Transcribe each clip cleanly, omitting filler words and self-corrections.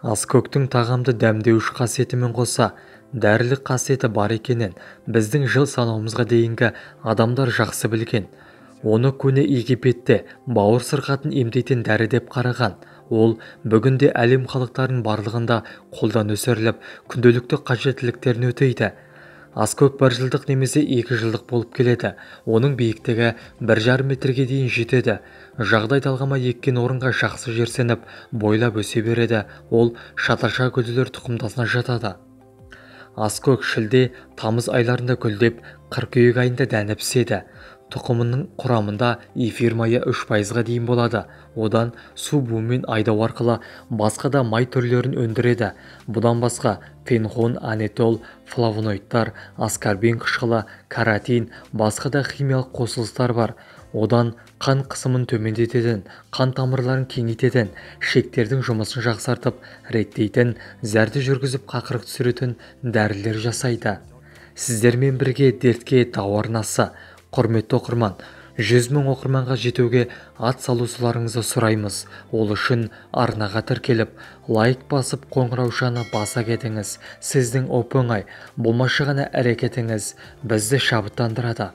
Аскөктің тағамды дәмдеуіш қасиетімен қоса, дәрілік қасиеті бар екенін біздің жыл санауымызға дейінгі адамдар жақсы білген. Оны көне Египетте бауыр сырқатын емдейтін дәрі деп қараған. Ол бүгінде әлем халықтарының барлығында қолдан өсіріліп, күнделікті қажеттіліктерін өтейді. Аскөк бір жылдық немесе 2 жылдық болып келеді. Оның биіктігі 1,5 метрге дейін жетеді. Жағдай талғамай еккен орынға жақсы жерсініп, бойлап өсе береді. Ол шатырша гүлділер тұқымдасына жатады. Аскөк шілде, тамыз айларында гүлдеп, қыркүйек айында дәні піседі. Тұқымының құрамында эфир майы 3%-ға дейін болады. Одан су буымен айдау арқылы басқа да май түрлерін өндіреді. Бұдан басқа фенхон, анетол, флавоноидтар, аскорбин қышқылы, каротин, басқа да химиялық қосылыстар бар. Одан қан қысымын төмендететін, қан тамырларын кеңейтетін, ішектердің жұмысын жақсартып, реттейтін, зәрді жүргізіп қақырық түсіретін дәрілер жасайды. Сіздермен бірге дертке дауа арнасы. Құрметті оқырман, 100 мың оқырманға жетуге ат салушыларыңызды сұраймыз. Ол үшін арнаға тіркеліп, лайк басып, қоңыраушаны баса кетіңіз. Сіздің оп-оңай, болмашы ғана әрекетіңіз бізді шабыттандырады.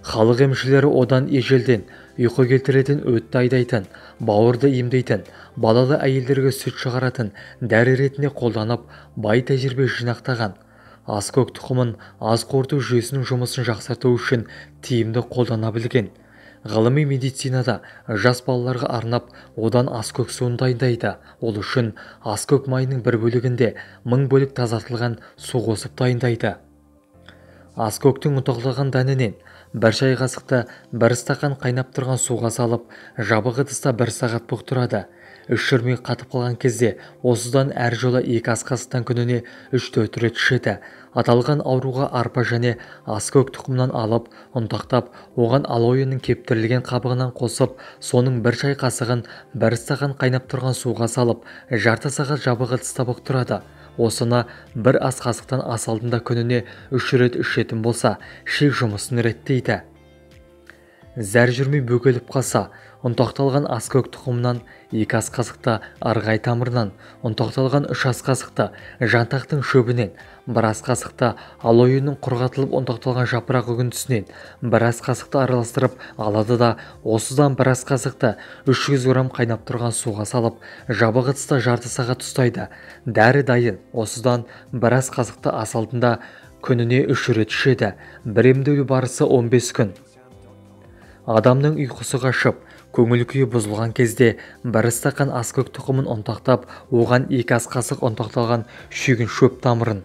Халық емшілері одан ежелден ұйқы келтіретін, өтті айдайтын, бауырды емдейтін, балалы әйелдерге сүт шығаратын дәрі ретінде қолданып, бай тәжірибе жинақтаған. Аскөк тұқымын ас қорыту жүйесінің жұмысын жақсарту үшін тиімді қолдана білген. Ғылыми медицинада жас балаларға арнап, одан аскөк суын дайындайды. Ол үшін аскөк майының бір бөлігінде 1000 бөлік тазартылған су қосып дайындайды. Аскөктің ұнтақталған дәнінен 1 шай қасықты 1 стақан қайнап тұрған суға салып, жабық ыдыста 1 сағат бұқтырады. Ішірмей қатып қалған кезде осыдан әр жолы 2 ас қасықтан күніне 3-4 рет ішеді. Аталған ауруға арпа және аскөк тұқымынан алып, ұнтақтап, оған алоэның кептірілген қабығынан қосып, соның 1 шай қасығын 1 стақан қайнап тұрған суға салып, жарты сағат жабық ыдыста бұқтырады. Осыны 1 ас қасықтан ас алдында күніне 3 рет ішетін болса, ішек жұмысын реттейді. Зәр жүрмей бөгеліп қалса, ұнтақталған аскөк тұқымынан 2 ас қасықты ырғай тамырынан, ұнтақталған 3 ас қасықты жантақтың шөбінен, 1 ас қасықты алоэның құрғатылып ұнтақталған жапырақ үгіндісінен 1 ас қасықты араластырып алады да, осыдан 1 ас қасықты 300 грамм қайнап тұрған суға салып, жабық ыдыста жарты сағат ұстайды. Дәрі дайын. Осыдан 1 ас қасықты ас алдында күніне 3 рет ішеді. Бір емделу барысы 15 күн. Адамның ұйқысы қашып, көңіл күйі бұзылған кезде 1 стақан аскөк тұқымын ұнтақтап, оған 2 ас қасық ұнтақталған шүйгін шөп тамырын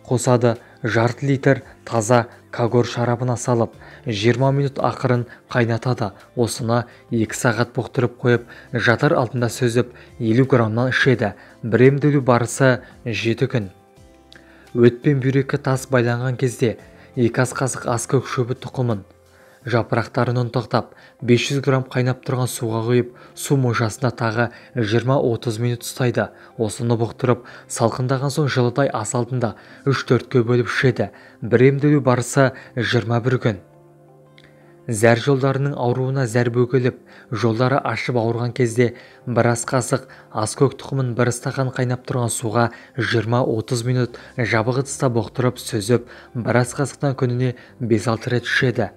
қосады. Жарты литр таза кагор шарабына салып, 20 минут ақырын қайнатады. Осыны 2 сағат бұқтырып қойып, жатар алдында сүзіп, 50 граммнан ішеді. Бір емделу барысы 7 күн. Өт пен бүйрекке тас байланған кезде 2 ас қасық аскөк шөбі тұқымын жапырақтарын ұнтақтап, 500 грамм қайнап тұрған суға құйып, су мұржасында тағы 20-30 минут ұстайды. Осыны бұқтырып, салқындаған соң жылыдай ас алдында 3-4-ке бөліп ішеді. Бір емделу барысы 21 күн. Зәр жолдарының ауруына зәр бөгеліп, жолдары ашып ауырған кезде 1 ас қасық аскөк тұқымын 1 стақан қайнап тұрған суға 20-30 минут жабық ыдыста бұқтырып, сүзіп, 1 ас қасықтан күніне 5-6 рет ішеді.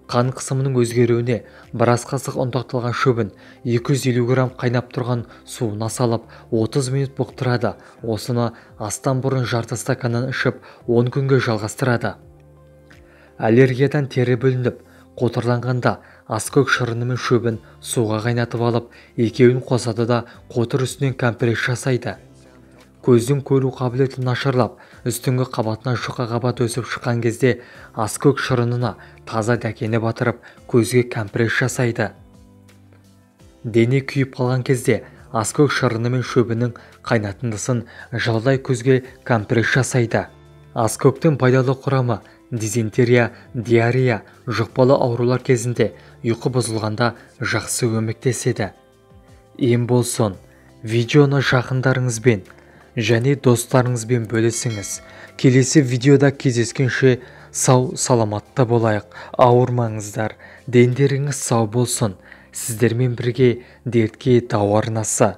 Қан қысымының өзгеруіне 1 ас қасық ұнтақталған шөбін 250 грамм қайнап тұрған суына салып, 30 минут бұқтырады. Осыны астан бұрын жарты стаканнан ішіп, 10 күнге жалғастырады. Аллергиядан тері бөлініп, қотырланғанда аскөк шырыны мен шөбін суға қайнатып алып, екеуін қосады да қотыр үстінен компресс жасайды. Көздің көру қабілеті нашарлап, үстіңгі қабатынан жұқа қабат өсіп шыққан кезде аскөк шырынына таза дәкені батырып, көзге компресс жасайды. Дене күйіп қалған кезде аскөк шырыны мен шөбінің қайнатындысын жылыдай көзге компресс жасайды. Аскөктің пайдалы құрамы дизентерия, диарея, жұқпалы аурулар кезінде ұйқы бұзылғанда жақсы көмектеседі. Ем болсын, видеоны жақындарыңызбен және достарыңызбен бөлісіңіз. Келесі видеода кездескенше сау саламатта болайық. Ауырмаңыздар, дендеріңіз сау болсын. Сіздермен бірге Дертке дауа арнасы.